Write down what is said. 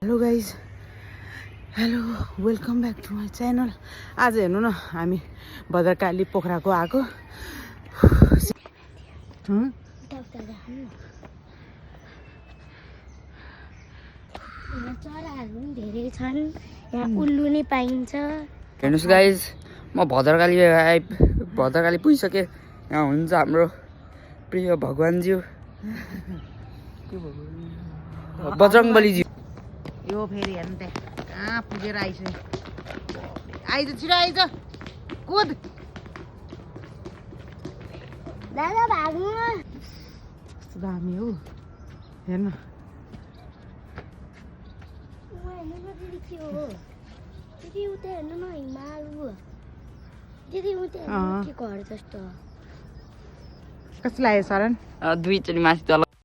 Hello guys, hello, welcome back to my channel. आज हेर्नु न, हामी भद्रकाली पोखराको आएको। चराहरू पनि धेरै छन्, यहाँ उल्लु नि पाइन्छ। हेर्नुहोस् गाइज, म भद्रकाली पुगिसकेँ। यहाँ हुनुहुन्छ हाम्रो प्रिय भगवान्ज्यू बजरङ्गबलीज्यू। यो फेरि हेर्नु त्यहाँ कहाँ पुगेर आइसक्यो। आइज, छिटो आइज, कुद। दादा भाग्नु न। कस्तो दामी हो, हेर्न। दिदी के हो? दिदी उता हेर्नु न, हिमालु। दिदी उता हेर्नु के घर जस्तो। कस्तो लाग्यो शरण? दुईचोटि माथि तल